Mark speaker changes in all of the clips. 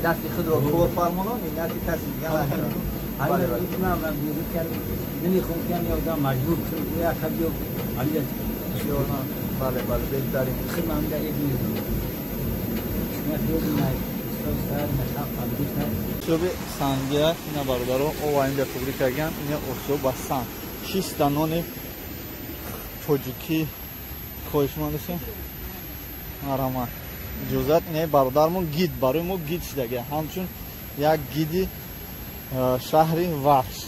Speaker 1: Дасти худро кор фармонам, миннати каси дига накунам. Бале, бале, беҳтарин. Осиёби сангия, ина бародаро, ова инҷа туғри кардаган, ина осиёб ба санг. Чиста нони тоҷикӣ хоҳишманд ҳастем. Марҳамат. Иҷозат, ина бародармон гид, барои мо гид шудага, ҳамчун як гиди шаҳри Вахш.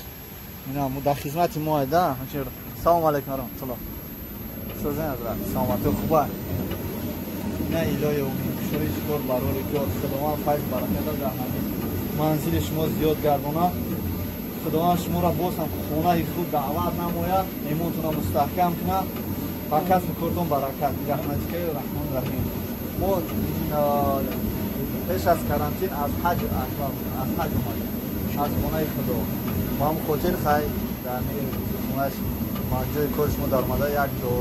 Speaker 1: Ина мо дар хизмати мо айда. Ҳамчун салом алайкум ва раҳматуллоҳ. Созен ҳазрат, саломатӣ хуба. Ина илоҳи умин, кушои шукр барори кор. Худованд файз бараката дар ҳамин манзили шумо зиёд гардонад. Худованд шуморо боз ҳам хонаи худ даъват намояд, имонтонро мустаҳкам кунад ва касби кортон баракат. Раҳматикаи Раҳмон Раҳим. Мо пеш аз карантин аз ҳаҷ омадем, аз хонаи Худо. Ба ҳамн хотир хай дар хонааш ҷои кори шумо даромада як ҷо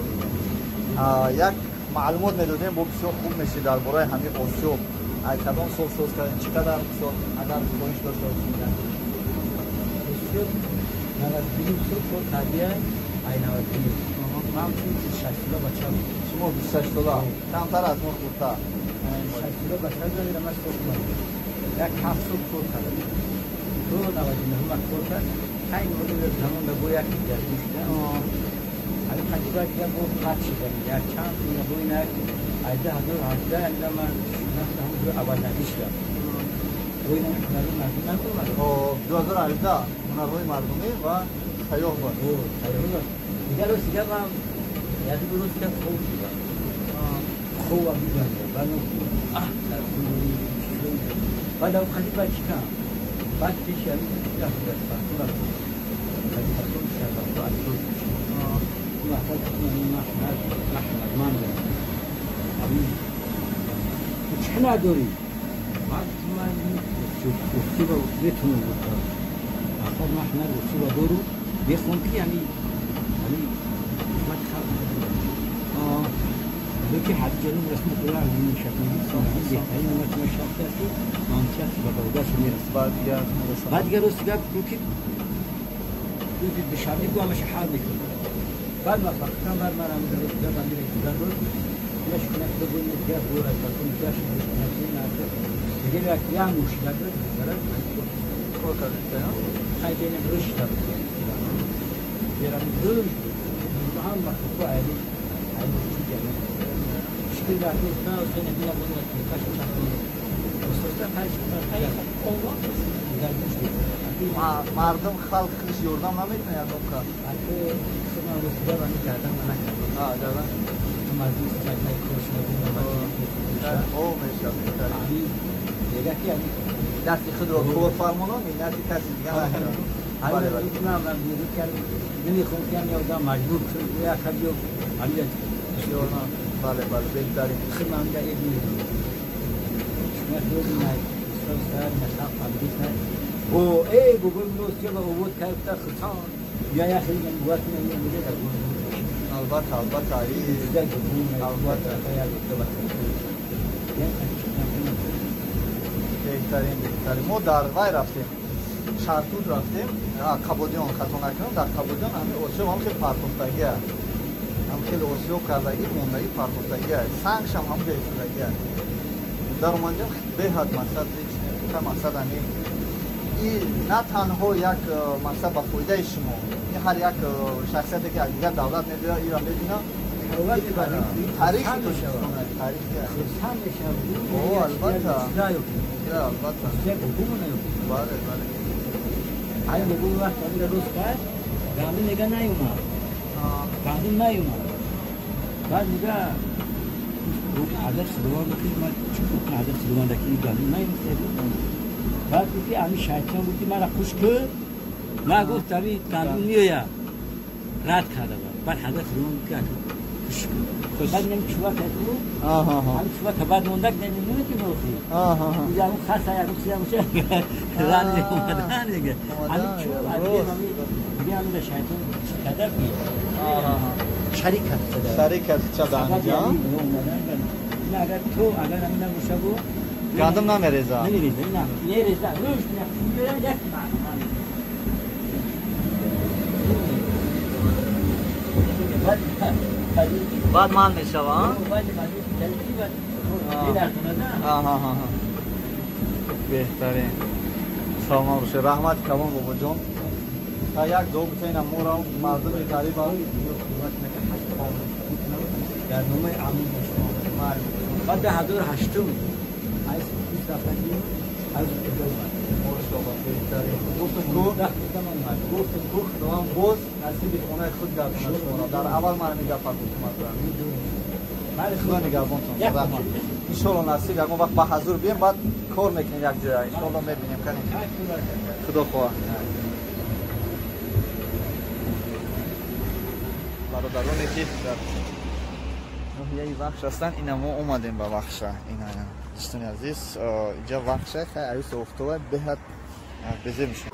Speaker 1: як маълумот медодем, бо бисёр хуб мешид дар бораи ҳамин осиёб. Ай кадом сол соз кардем, чӣ қадар сол, агар хоҳиш дошта бошед.
Speaker 2: Осиёб 92 сол кор кардия, ай 92. Ман 26 сола бача будам.
Speaker 1: Шумо 26 сола, камтар аз мо хурдтар.
Speaker 2: 26 сола бача будам, ман кор кардам. Як 7 сол кор кардам. То 99 ман кор кард. Айн замон ба бо як ҷаргӣ шудам. Ҳамин қадиба дига бо қат шудам. Як чанд бо ина 18 ина ман аввалнавӣ шудам. Бо ина ҳунари мардумӣ накомад.
Speaker 1: 2018 ҳунарҳои мардумӣ ва сайёҳ буд.
Speaker 2: Сайёҳ буд. Дигар рӯз дига ман як рӯз дига хоб шудам. Хобам бибандам. Баъд баъд ав қадиба чӣ кардам? Баъд пеши ҳамин рафтам. Чӣ надорӣ? Метавонам гуфтам. Мақсад ман ҳунар усуба дору, мехоҳам ки ҳамин хизмати халқ ки ҳаҷҷанум расми худо беҳтарин уммати мо шахсе аст ки манфиат ба бародараш мерасад. Баъд дигар рӯз дигар ки рӯзи душанбе гу ҳамаша ҳал мекунад. Баъд муваффақиятан баъд ман ҳамин рӯз дигар ба мир дигар рӯз дигар шукунак бигӯем дигар бур аз балкон дигар шукунак дигар як як мушкилат дорад
Speaker 1: кор кардед,
Speaker 2: хайдена рӯз шуда дигар рӯз ҳам вақт ку айли айли шукр рафтан сена бина буда кашо
Speaker 1: мардум халқ худаш ёрдам намекунад ягон кас? Дасти худро кор фармонам, миннати каси дига накунам. Бале, бале, беҳтарин.
Speaker 2: О, эй, бобои милосия ва овод кайфта хурсан. Я я хеле гуфт мегӯяд.
Speaker 1: Албатта, албатта, албатта. Беҳтарин, беҳтарин. Мо дар вай рафтем. Шартуд рафтем. Қабодиён хато накунам, дар Қабодиён ҳамин осиёб ҳам хеле партофтагӣ аст. Ҳам хеле осиёб кардагӣ, мондагӣ партофтагӣ аст. Сангшам ҳам ҷо истодагӣ аст. Дар оманҷам беҳад мақсад мақсад ҳамин и на танҳо як мақсад ба фоидаи шумо, ҳар як шахсияте ки аз дигар давлат мебиёяд, иро мебинад, тарихи Тоҷикистон, тарихи. Албатта, албатта. Бале, бале.
Speaker 2: Ай бобо вақт амира рӯз кард, гандум мега наёмад. Гандум наёмад. Баъд мега ҳазрат Худованд ки ман чӣ кунам, ҳазрат Худованд ки гандум наёмад. Баъд гуфт ки ами шайтон гуфт ки мара хуш кун, ман гуфт ами гандум меояд. Рад карда баъд ҳазрат Худованд гуфт ки хуш кун. Баъд нем чува кард, ами чува ка баъд мондак намемонад ки охи. Ягон хаса ягон чиза меша рад меомад мега. Ами чува ами шайтон чӣ қадар Шарик аст.
Speaker 1: Шарик аст ча данҷа?
Speaker 2: Не агар ту агар ҳамин набоша бу
Speaker 1: гандум намереза.
Speaker 2: Намереза, не. Мереза. Рӯш не. Як
Speaker 1: баъд ман мешава, а? Беҳтарин. Саломат бошед. Раҳмат калон бобоҷон. Та як дуо битаина моро мардуми ғариба.
Speaker 2: Дар номаи амин бошмо. Баъд 2008 аз рафтагӣ аз
Speaker 1: Мошалло, беҳтарин. Гуфтум ку Худованд боз насиби хонаи худ гардонад шуморо. Дар аввал ман ҳамин гапа гуфтум азра. Худо нигаҳбонтон. Раҳмат. Иншолло насиб ягон вақт ба ҳазур бием, баъд кор мекунем як ҷоя. Иншолло мебинем канем. Худо хоҳад. Бародароне ки дар ноҳияи Вахш ҳастанд, ина мо омадем ба Вахша. Ина дӯстони азиз, инҷа Вахша, хай аюси офтоба беҳад безеб мешавад.